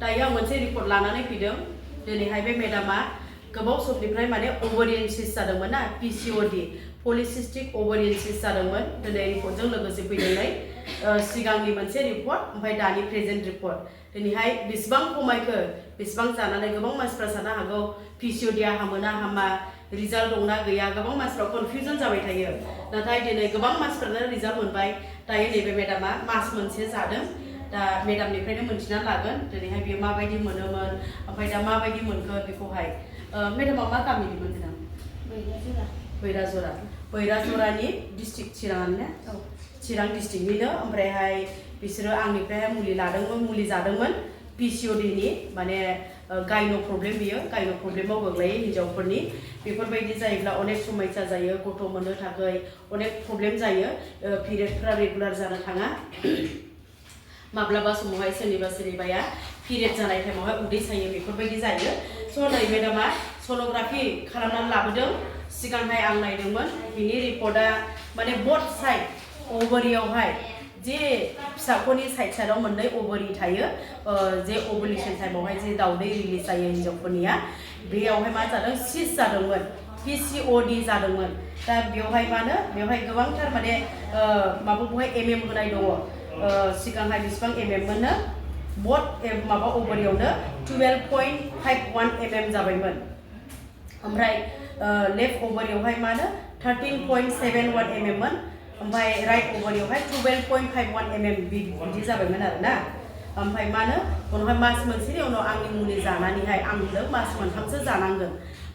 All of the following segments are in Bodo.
दायो आं मोनसे रिपर्ट लानानै फैदों दिनैहाय बे मेडामा गोबाव समनिफ्राय माने ओभारियान सिस्ट जादोंमोन ना pcod पलिसिस्टिक ओभारियान सिस्ट जादोंमोन दिनै रिपर्टजों लोगोसे फैदोंलाय सिगांनि मोनसे रिपर्ट ओमफ्राय दानि प्रेजेन्ट रिपर्ट दिनैहाय बेसेबां खमायखो बेसेबां जानानै गोबां मानसिफ्रा साननो हागौ pcod आ हामोना हामा रिजाल्ट दंना गैया गोबां मानसिफ्रा कनफिउजन जाबाय थायो नाथाय दिनै गोबां मानसिफ्रानो रिजाल्ट मोनबाय दायो नैबे मेडामा मास मोनसे जादों दा मेडामनिफ्रायनो मोनथिना लागोन दिनैहाय बियो माबायदि मोनोमोन ओमफ्राय दा माबायदि मोनखो बेखौहाय मेडामा मा गामिनिमोन मेडाम बैराजरानि डिस्ट्रिक्ट चिरांआनो ना चिरां डिस्ट्रिक्टनिनो ओमफ्रायहाय बिसोरो आंनिफ्रायहाय मुलि जादोंमोन pcod नि माने गायनो प्रब्लेम बियो गायनो प्रब्लेमाव गोग्लैयो हिन्जावफोरनि बेफोरबायदि जायोब्ला अनेक समस्या जायो गथ' मोननो थाखाय अनेक प्रब्लेम जायो पिरियडफ्रा रेगुलार जानो थाङा माब्लाबा समावहाय सोरनिबाया पिरियड जानाय टाइमावहाय उदै सायो बेफोरबायदि जायो स' नै मेडामा सन'ग्राफि खालामनानै लाबोदों सिगांहाय आं नायदोंमोन बिनि रिपर्टआ माने बथ साइड ओभारियावहाय जे फिसाख'नि साइडआव मोननै ओभारि थायो जे ओभुलेशन टाइमावहाय जे दाउदै रिलिज जायो हिन्जावफोरनिया बेयावहाय मा जादों सिस्ट जादोंमोन pcod जादोंमोन दा बेवहाय बेवहाय गोबांथार माने माबाखौहाय होनाय दङ सिगांहाय बेसेबां मोननो बथ माबा ओभारियावनो 12.51 जाबायमोन ओमफ्राय लेफ्ट ओभारियावहाय 13.71 मोन ओमफ्राय राइट ओभारियावहाय 12.51 बिदि जाबायमोन आरोना ओमफ्राय उनावहाय मास मोनसेनि उनाव आंनि मुलि जानानैहाय आं होनदों मास मोनथामसो जानांगोन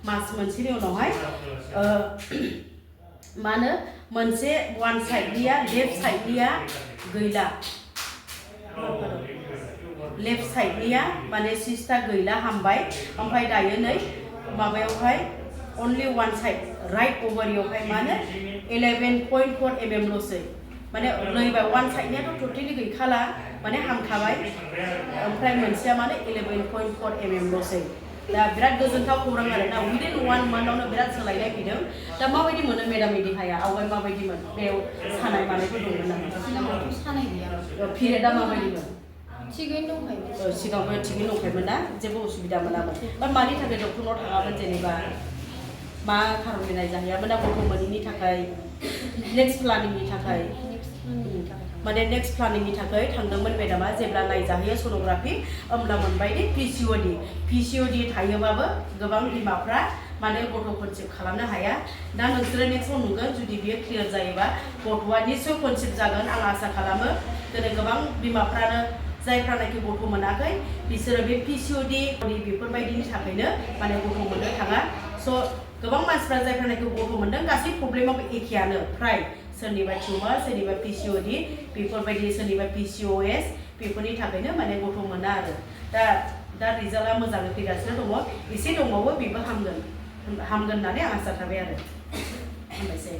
मास मोनसेनि उनावहाय मोनसे वान साइडनिया लेफ्ट साइडनिया गैला लेफ्ट साइडनिया माने सिस्टा गैला हामबाय ओमफ्राय दायो नै माबायावहाय only one side right ओभारियावहाय 11.4 ल'सै माने नैबा वान साइडनियाथ' टटेलि गैखाला माने हामखाबाय ओमफ्राय मोनसेया 11.4 ल'सै दा बिराद गोजोनथाव खौरां आरोना विदिन 1 मान्थआवनो बिराद सोलायनाय फैदों दा माबायदि मोनो मेडामनि देहाया आवगाय माबायदिमोन बेयाव सानाय मानायफोर दंमोन नामा सिगाङावथ' सानाय गैया पिरियडआ माबायदिमोन थिगैनो दंखायोमोन सिगाङावबो थिगैनो दंखायोमोन ना जेबो उसुबिदा मोनामोन दा मानि थाखाय डक्टरनाव थाङामोन जेनेबा मा खारननि नायजाहैयामोन ना गथ' मोनैनि थाखाय नेक्स्ट प्लानिंनि थाखाय माने नेक्स्ट प्लानिंनि थाखाय थांदोंमोन मेडामा जेब्ला नायजाहैयो सन'ग्राफि होमब्ला मोनबाय दे pcod थायोबाबो गोबां बिमाफ्रा माने गथ' कनसिभ खालामनो हाया दा नोंसोरो नेक्स्टआव नुगोन जुदि बियो क्लियार जायोबा गथ'आ निस्सय कनसिभ जागोन आं आसा खालामो दिनै गोबां बिमाफ्रानो जायफ्रानाखि गथ' मोनाखै बिसोरो बे pcod बेफोरबायदिनि थाखायनो माने गथ' मोननो थाङा स' गोबां मानसिफ्रा जायफ्रानाखि गथ' मोनदों गासै प्रब्लेमाबो एखेयानो फ्राय सोरनिबा टिउमार सोरनिबा pcod बेफोरबायदि सोरनिबा pcos बेफोरनि थाखायनो माने गथ' मोना आरो दा रिजाल्टआ मोजाङै फैगासिनो दङ एसे दंबावो बेबो हामगोन होननानै आं आसा थाबाय आरो हामबायसै